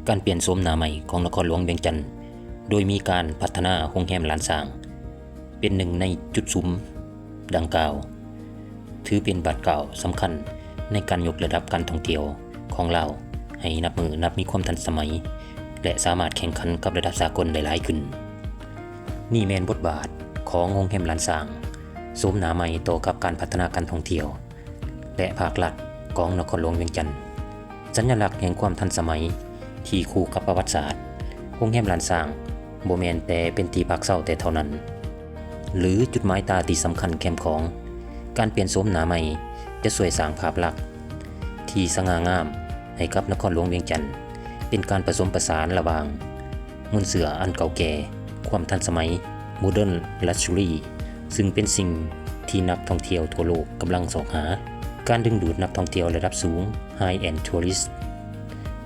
ການປ່ຽນໂສມໜ້າໃໝ່ຂອງນະຄອນຫຼວງວຽງຈັນ ໂດຍມີການພັດທະນາໂຮງແຮມລ້ານຊ້າງ ເປັນໜຶ່ງໃນຈຸດສຸມດັ່ງກ່າວ ຖືເປັນບາດກ້າວສຳຄັນໃນການຍົກລະດັບການທ່ອງທ່ຽວຂອງລາວ ໃຫ້ນັບມື້ນັບມີຄວາມທັນສະໄໝ ແລະ ສາມາດແຂ່ງຂັນກັບລະດັບສາກົນໄດ້ຫຼາຍຂຶ້ນ. ນີ້ແມ່ນບົດບາດຂອງໂຮງແຮມລ້ານຊ້າງ ໂສມໜ້າໃໝ່ຕໍ່ກັບການພັດທະນາການທ່ອງທ່ຽວ ແລະ ພາກລັດຂອງນະຄອນຫຼວງວຽງຈັນ. ສັນຍະລັກແຫ່ງຄວາມທັນສະໄໝທີ່ຄູ່ກັບປະຫວັດສາດ, ໂຮງແຮມລ້ານຊ້າງບໍ່ແມ່ນແຕ່ເປັນທີ່ພັກເຊົາແຕ່ເທົ່ານັ້ນ ຫຼື ຈຸດໝາຍຕາທີ່ສຳຄັນແຄມຂອງ. ການປ່ຽນໂສມໜ້າໃໝ່ຈະຊ່ວຍສ້າງພາບລັກທີ່ສະຫງ່າງາມໃຫ້ກັບນະຄອນຫຼວງວຽງຈັນ, ເປັນການປະສົມປະສານລະຫວ່າງ ມູນເຊື້ອອັນເກົ່າແກ່, ຄວາມທັນສະໄໝ, Modern Luxury ຊຶ່ງເປັນສິ່ງທີ່ນັກທ່ອງທ່ຽວທົ່ວໂລກກຳລັງຊອກຫາ, ການດຶງດູດນັກທ່ອງທ່ຽວລະດັບສູງ, High End Tourist.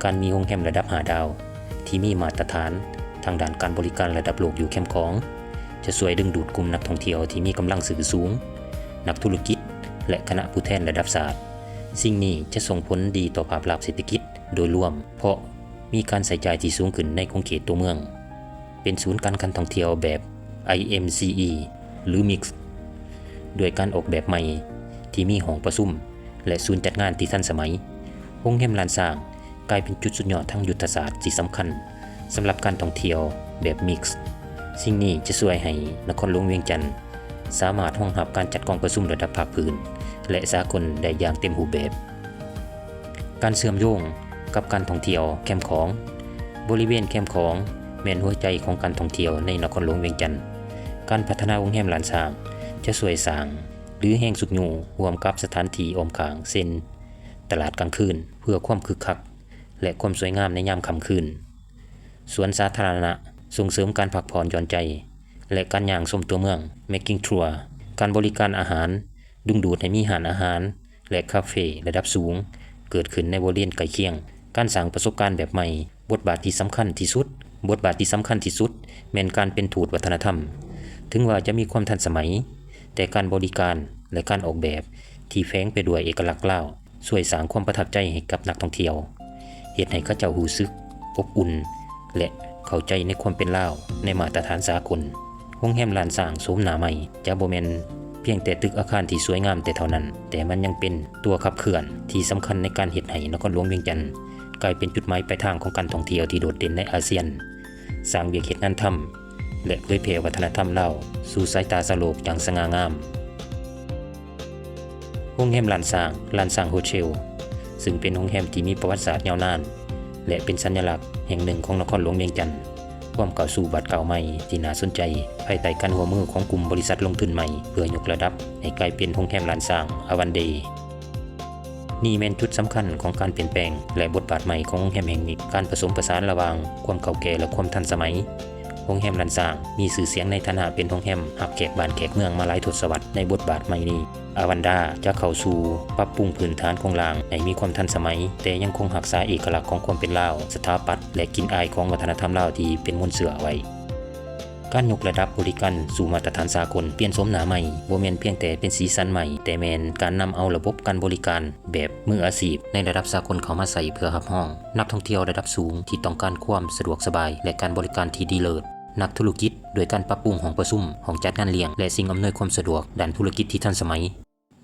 ການມີໂຮງແຮມລະດັບຫ້າດາວທີ່ມີມາດຕະຖານທາງດ້ານການບໍລິການລະດັບໂລກຢູ່ແຄມຂອງ ຈະຊ່ວຍດຶງດູດກຸ່ມນັກທ່ອງທ່ຽວທີ່ມີກຳລັງຊື້ສູງ, ນັກທຸລະກິດ ແລະ ຄະນະຜູ້ແທນລະດັບຊາດ. ສິ່ງນີ້ຈະສົ່ງຜົນດີຕໍ່ພາບລັກເສດຖະກິດໂດຍລວມ ເພາະ ມີການໃຊ້ຈ່າຍທີ່ສູງຂຶ້ນໃນຂົງເຂດຕົວເມືອງ, ເປັນສູນການການທ່ອງທ່ຽວແບບ IMCE ຫຼື Mix ດ້ວຍການອອກແບບໃໝ່ທີ່ມີຫ້ອງປະຊຸມ ແລະ ສູນຈັດງານທີ່ທັນສະໄໝ. ໂຮງແຮມລ້ານຊ້າງກາຍເປັນຈຸດສຸດຍອດທາງຍຸດທະສາດທີ່ສຳຄັນສຳລັບການທ່ອງທ່ຽວແບບ Mix. ສິ່ງນີ້ຈະຊ່ວຍໃຫ້ນະຄອນຫຼວງວຽງຈັນສາມາດຮອງຮັບການຈັດກອງປະຊຸມລະດັບພາກພື້ນ ແລະ ສາກົນໄດ້ຢ່າງເຕັມຮູບແບບ. ການເຊື່ອມໂຍງກັບການທ່ອງທ່ຽວແຄມຂອງ. ບໍລິເວນແຄມຂອງແມ່ນຫົວໃຈຂອງການທ່ອງທ່ຽວໃນນະຄອນຫຼວງວຽງຈັນ. ການພັດທະນາໂຮງແຮມລ້ານຊ້າງຈະຊ່ວຍສ້າງ ຫຼື ແຮງຊຸກຍູ້ຮ່ວມກັບສະຖານທີ່ອ້ອມຂ້າງ ເຊັ່ນ ຕະຫຼາດກາງຄືນ ເພື່ອຄວາມຄຶກຄັກ ແລະ ຄວາມສວຍງາມໃນຍາມຄ່ຳຄືນ. ສວນສາທາລະນະ ສົ່ງເສີມການພັກຜ່ອນຢ່ອນໃຈ ແລະ ການຍ່າງຊົມຕົວເມືອງ Walking Tour. ການບໍລິການອາຫານ ດຶງດູດໃຫ້ມີຮ້ານອາຫານ ແລະ ຄາເຟລະດັບສູງເກີດຂຶ້ນໃນບໍລິເວນໃກ້ຄຽງ. ການສ້າງປະສົບການແບບໃໝ່. ບົດບາດທີ່ສຳຄັນທີ່ສຸດ, ບົດບາດທີ່ສຳຄັນທີ່ສຸດແມ່ນການເປັນທູດວັດທະນະທຳ. ເຖິງວ່າຈະມີຄວາມທັນສະໄໝ, ແຕ່ການບໍລິການ ແລະ ການອອກແບບທີ່ແຝງໄປດ້ວຍເອກະລັກລາວ ຊ່ວຍສ້າງຄວາມປະທັບໃຈໃຫ້ກັບນັກທ່ອງທ່ຽວ, ເຮັດໃຫ້ເຂົາເຈົ້າຮູ້ສຶກອົບອຸ່ນ ແລະ ເຂົ້າໃຈໃນຄວາມເປັນລາວໃນມາດຕະຖານສາກົນ. ໂຮງແຮມລ້ານຊ້າງໂສມໜ້າໃໝ່ຈະບໍ່ແມ່ນພຽງແຕ່ຕຶກອາຄານທີ່ສວຍງາມແຕ່ເທົ່ານັ້ນ, ແຕ່ມັນຍັງເປັນຕົວຂັບເຄື່ອນທີ່ສຳຄັນໃນການເຮັດໃຫ້ນະຄອນຫຼວງວຽງຈັນກາຍເປັນຈຸດໝາຍປາຍທາງຂອງການທ່ອງທ່ຽວທີ່ໂດດເດັ່ນໃນອາຊຽນ, ສ້າງວຽກເຮັດງານທຳ ແລະ ເຜີຍແຜ່ວັດທະນະທຳລາວສູ່ສາຍຕາຊາວໂລກຢ່າງສະຫງ່າງາມ. ໂຮງແຮມລ້ານຊ້າງ, ລ້ານຊ້າງໂຮເທວ, ຊຶ່ງເປັນໂຮງແຮມທີ່ມີປະຫວັດສາດຍາວນານ ແລະ ເປັນສັນຍະລັກແຫ່ງໜຶ່ງຂອງນະຄອນຫຼວງວຽງຈັນ, ພວມກ້າວສູ່ບາດກ້າວໃໝ່ທີ່ໜ້າສົນໃຈ ພາຍໃຕ້ການຮ່ວມມືຂອງກຸ່ມບໍລິສັດລົງທຶນໃໝ່ ເພື່ອຍົກລະດັບໃຫ້ກາຍເປັນໂຮງແຮມລ້ານຊ້າງ ອາວັນເດ. ນີ້ແມ່ນຈຸດສຳຄັນຂອງການປ່ຽນແປງ ແລະ ບົດບາດໃໝ່ຂອງໂຮງແຮມແຫ່ງນີ້, ການປະສົມປະສານລະຫວ່າງຄວາມເກົ່າແກ່ ແລະ ຄວາມທັນສະໄໝ. ໂຮງແຮມລ້ານຊ້າງມີຊື່ສຽງໃນຖານະເປັນໂຮງແຮມຮັບແຂກບ້ານແຂກເມືອງມາຫຼາຍທົດສະວັດ. ໃນບົດບາດໃໝ່ນີ້, ອາວັນດາຈະເຂົ້າສູ່ປັບປຸງພື້ນຖານໂຄງລ່າງໃຫ້ມີຄວາມທັນສະໄໝ, ແຕ່ຍັງຄົງຮັກສາເອກະລັກຂອງຄວາມເປັນລາວ, ສະຖາປັດ ແລະ ກິ່ນອາຍຂອງວັດທະນະທຳລາວທີ່ເປັນມູນເຊື້ອໄວ້. ການຍົກລະດັບບໍລິການສູ່ມາດຕະຖານສາກົນ, ປ່ຽນໂສມໜ້າໃໝ່, ບໍ່ແມ່ນພຽງແຕ່ເປັນສີສັນໃໝ່, ແຕ່ແມ່ນການນຳເອົາລະບົບການບໍລິການແບບມືອາຊີບໃນລະດັບສາກົນເຂົ້າມາໃຊ້ເພື່ອຮັບຮອງນັກທ່ອງທ່ຽວລະດັບສູງທີ່ຕ້ອງການຄວາມສະດວກສະບາຍ ແລະ ການບໍລິການທີ່ດີເລີດ, ນັກທຸລະກິດ ດ້ວຍການປັບປຸງຫ້ອງປະຊຸມ, ຫ້ອງຈັດງານລ້ຽງ ແລະ ສິ່ງອຳນວຍຄວາມສະດວກດ້ານທຸລະກິດທີ່ທັນສະໄໝ.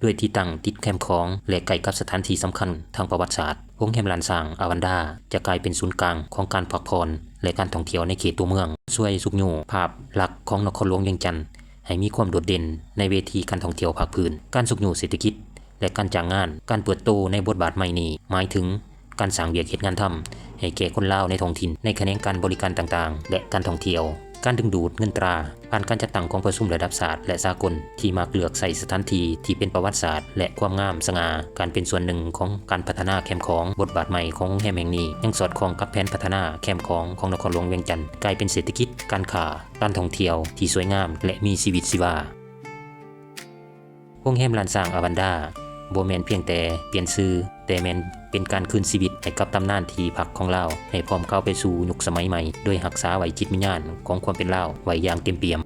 ດ້ວຍທີ່ຕັ້ງຕິດແຄມຂອງ ແລະ ໃກ້ກັບສະຖານທີ່ສຳຄັນທາງປະຫວັດສາດ, ໂຮງແຮມລ້ານຊ້າງອາວັນດາຈະກາຍເປັນສູນກາງຂອງການພັກຜ່ອນ ແລະ ການທ່ອງທ່ຽວໃນເຂດຕົວເມືອງ, ຊ່ວຍຊຸກຍູ້ພາບລັກຂອງນະຄອນຫຼວງວຽງຈັນໃຫ້ມີຄວາມໂດດເດັ່ນໃນເວທີການທ່ອງທ່ຽວພາກພື້ນ. ການຊຸກຍູ້ເສດຖະກິດ ແລະ ການຈ້າງງານ, ການເປີດໂຕໃນບົດບາດໃໝ່ນີ້ ໝາຍເຖິງ ການສ້າງວຽກເຮັດງານທຳໃຫ້ແກ່ຄົນລາວໃນທ້ອງຖິ່ນ ໃນຂະແໜງການບໍລິການຕ່າງໆ ແລະ ການທ່ອງທ່ຽວ, ການດຶງດູດເງິນຕາ ຜ່ານການຈັດຕັ້ງກອງປະຊຸມລະດັບຊາດ ແລະ ສາກົນ ທີ່ມັກເລືອກໃຊ້ສະຖານທີ່ທີ່ເປັນປະຫວັດສາດ ແລະ ຄວາມງາມສະຫງ່າ. ການເປັນສ່ວນໜຶ່ງຂອງການພັດທະນາແຄມຂອງ, ບົດບາດໃໝ່ຂອງໂຮງແຮມແຫ່ງນີ້ ຍັງສອດຄ່ອງກັບແຜນພັດທະນາແຄມຂອງຂອງນະຄອນຫຼວງວຽງຈັນ ກາຍເປັນເສດຖະກິດ, ການຄ້າ, ການທ່ອງທ່ຽວທີ່ສວຍງາມ ແລະ ມີຊີວິດຊີວາ. ໂຮງແຮມລ້ານຊ້າງອາວັນດາ ບໍ່ແມ່ນພຽງແຕ່ປ່ຽນຊື່, ແຕ່ແມ່ນເປັນການຄືນຊີວິດໃຫ້ກັບຕຳນານທີ່ພັກຂອງລາວ ໃຫ້ພ້ອມກ້າວໄປສູ່ຍຸກສະໄໝໃໝ່, ໂດຍຮັກສາໄວ້ຈິດວິນຍານຂອງຄວາມເປັນລາວໄວ້ຢ່າງເຕັມປ່ຽມ.